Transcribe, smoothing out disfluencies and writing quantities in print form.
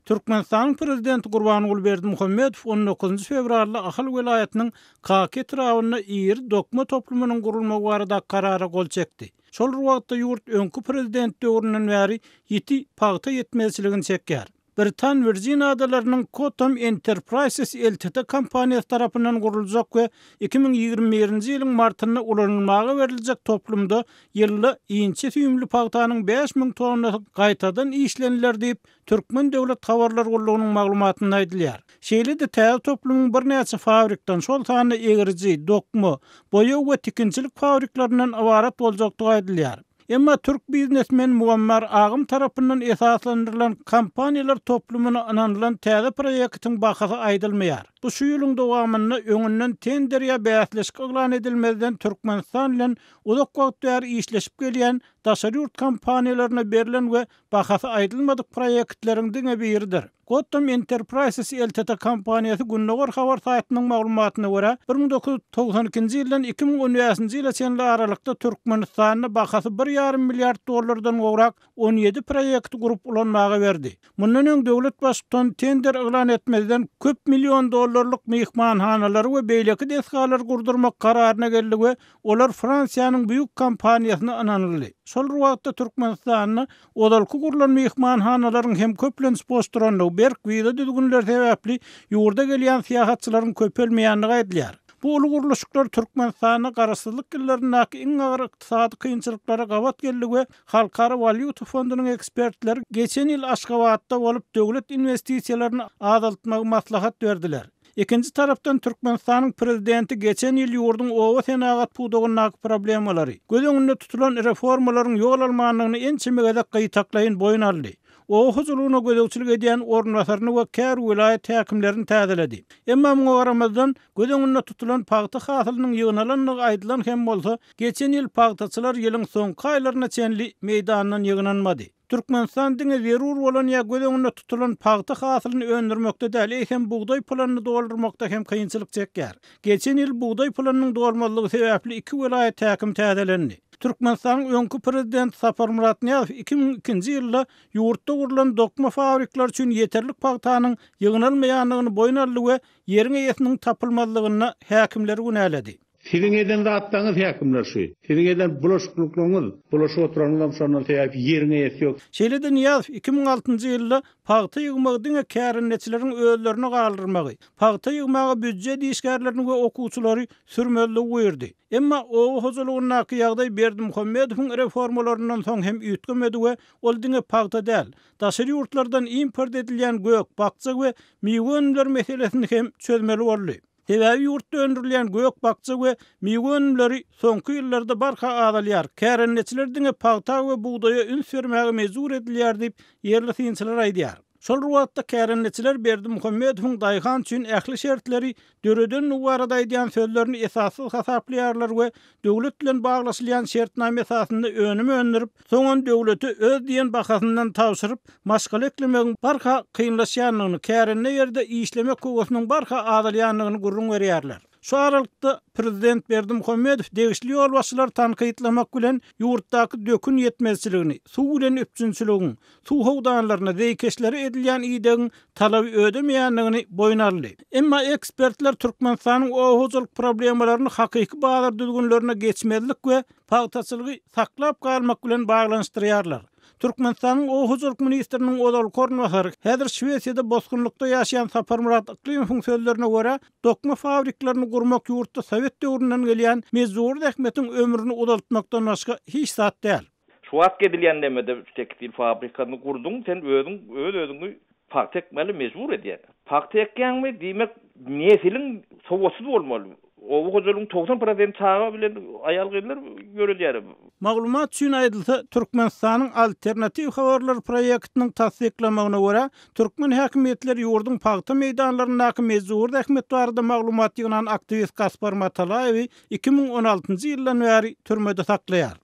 Türkmenistanyň Prezidenti Gurbanguly Berdimuhamedow on dokuzynjy fewralda Ahal welaýatynyň Kaka etrabynda iri dokma toplumynyň gurulmagy barada Karara gol çekdi. Şol bir wagtda ýurt öňki prezident döwründen bäri ýiti pagta ýetmezçiligini çekýär. Britan Wirjin adalarynyň Cottam Enterprises Ltd kompaniýasy tarapyndan guruljak we 2021-nji ýylyň martynda ulanylmaga beriljek toplumda ýylda inçe süýümli pagtanyň 5000 tonnasy gaýtadan işleniler diýip, Türkmen döwlet habarlar gullugynyň maglumatynda aýdylýar. Şeýle-de täze toplumyň birnäçe fabrikden, şol sanda egriji, dokma, boýag we tikinçilik fabriklerinden ybarat boljakdygy aýdylýar. Emma türk biznesmeni Muammar Agym tarapyndan esaslandyrylan kompaniýalar toplumyna ynanylan täze proýektiň bahasy aýdylmaýar. Bu şu ýylyň dowamynda öňünden tender ýa bäsleşik yglan edilmezden Türkmenistan bilen uzak wagt bäri işleşip gelýän daşary ýurt kompaniýalaryna berlen we bahasy aýdylmadyk proýektleriň diňe biridir. Gotham Enterprises Ltd kompaniýasy Gündogar habar saýtynyň maglumatyna görä, 1992-nji ýyldan 2015-nji ýyla çenli aralykda Türkmenistanda bahasy bir ýarym milliard dollardan gowrak 17 proýekti gurup ulanmaga berdi. Mundan öň döwlet baştutany tender yglan etmezden köp million dollarlyk myhmanhanalary we beýleki desgalary gurdurmak kararyna geldi we olar Fransiýanyň büýük kompaniýasyna ynanyldy. Şol bir wagtda Türkmenistanda Ozalky gurlan myhmanhanalaryň hem köplenç boş durandygy, berk wiza düzgünleri sebäpli ýurda gelýän syýahatçylaryň köpelmeýändigi aýdylýar. Bu uly gurluşyklar Türkmenistanda garaşsyzlyk ýyllaryndaky iň agyr ykdysady kynçylyklara gabat geldi we Halkara walýuta fondunyň ekspertleri geçen ýyl Aşgabatda bolup, döwlet inwestisiýalaryny azaltmagy maslahat berdiler. Ikinji tarapdan Türkmenistanyň prezidenti geçen ýyl ýurduň oba senagat pudagyndaky problemalary, göz öňünde tutulan reformalaryň ýol almandygyny ençeme gezek gytaklaýyn boýun aldy. Oba hojalygyna gözegçilik edýän orunbasaryny we käbir welaýat häkimlerini täzeledi. Emma muňa garamazdan, göz öňünde tutulan pagta hasylynyň ýygnalandygy aýdylan hem bolsa, geçen ýyl pagtaçylar ýylyň soňky aýlaryna çenli meýdandan ýygnanmady. Türkmenistan diňe zerur bolan ýa göz öňünde tutulan pagta hasylyny öndürmekde däl, eýsem bugdaý planyny doldurmakda hem kynçylyk çekýär. Geçen ýyl bugdaý planynyň dolmazlygy sebäpli iki welaýat häkimi täzelendi. Türkmenistanyň öňki prezidenti Saparmyrat Nyýazow 2002-nji ýylda ýurtda gurlan dokma fabrikleri üçin ýeterlik pagtanyň ýygnalmaýandygyny boýun aldy we ýeriň eýesiniň tapylmazlygynda häkimleri günäledi. Siziň eden zatlaryňyz häkimler şu. Siziň eden bulaşyklyklaryňyz, bulaşyp oturanyňyzam şondan sebäp ýeriň eýesi ýok. Şeýle-de Nyýazow 2006-njy ýylda pagta ýygmagy diňe kärendeçileriň özlerine galdyrmagy, pagta ýygmaga býudjet işgärlerini we okuwçylary sürmezligi buýurdy. Emma oba hojalygyndaky ýagdaý Berdimuhamedowyň reformalaryndan soň hem üýtgemedi we ol diňe pagta däl, daşary ýurtlardan import edilýän gök, bakja we miwe önümleri meselesini hem çözmeli boldy. Sebäbi ýurtda öndürilýän gök-bakja we miwe önümleri soňky ýyllarda barha azalýar, kärendeçiler diňe pagta we bugdaýa üns bermäge mejbur edilýär diýip, ýerli synçylar aýdýar. Şol bir wagtda, kärendeçiler Berdimuhamedowyň daýhan üçin ähli şertleri döredendigi barada aýdýan sözlerini esassyz hasaplaýarlar we döwlet bilen baglaşylýan şertnama esasynda önüm öndürip, soňam döwlete öz diýen bahasyndan tabşyryp, maşgala eklemegiň barha kynlaşýandygyny, kärende ýerde işlemek höwesiniň barha azalýandygyny gürrüň berýärler. Şu aralykda, prezident Berdimuhamedow degişli ýolbaşçylary tankytlamak bilen, ýurtdaky dökün ýetmezçiligini, suw bilen üpjünçiligiň, suw howdanlaryna, zeýkeşlere edilýän idegiň talaby ödemeýändigini boýun aldy. Emma ekspertler Türkmenistanyň oba hojalyk problemalaryny hakyky bazar düzgünlerine geçmezlik we pagtaçylygy saklap galmak bilen baglanyşdyrýarlar. Türkmenistanyň oba hojalyk ministriniň ozalky orunbasary, häzir Şwesiýada bosgunlykda ýaşaýan Saparmyrat Yklymowyň sözlerine görä, dokma fabriklerini gurmak ýurtda sowet döwründen gelýän mejbury zähmetiň ömrüni uzaltmakdan başga hiç zat däl. Şu wagt edilýän nemede tekstil fabrikasyny gurduň, sen özüň öz-özüňi pagta ekmäli mejbur edýäň. Pagta ekýäňmi, diýmek, nesiliň sowatsyz bolmaly. Oba hojalygyň 90 prosenti çaga bilen aýal-gyzlar ýöredýär. Maglumat üçin aýdylsa, Türkmenistanyň Alternatiw habarlar proýektiniň tassyklamagyna görä, türkmen häkimiýetleri ýurduň pagta meýdanlaryndaky mejbury zähmet barada maglumat ýygnan aktiwist Gaspar Matalaýewi 2016-njy ýyldan bäri türmede saklaýar.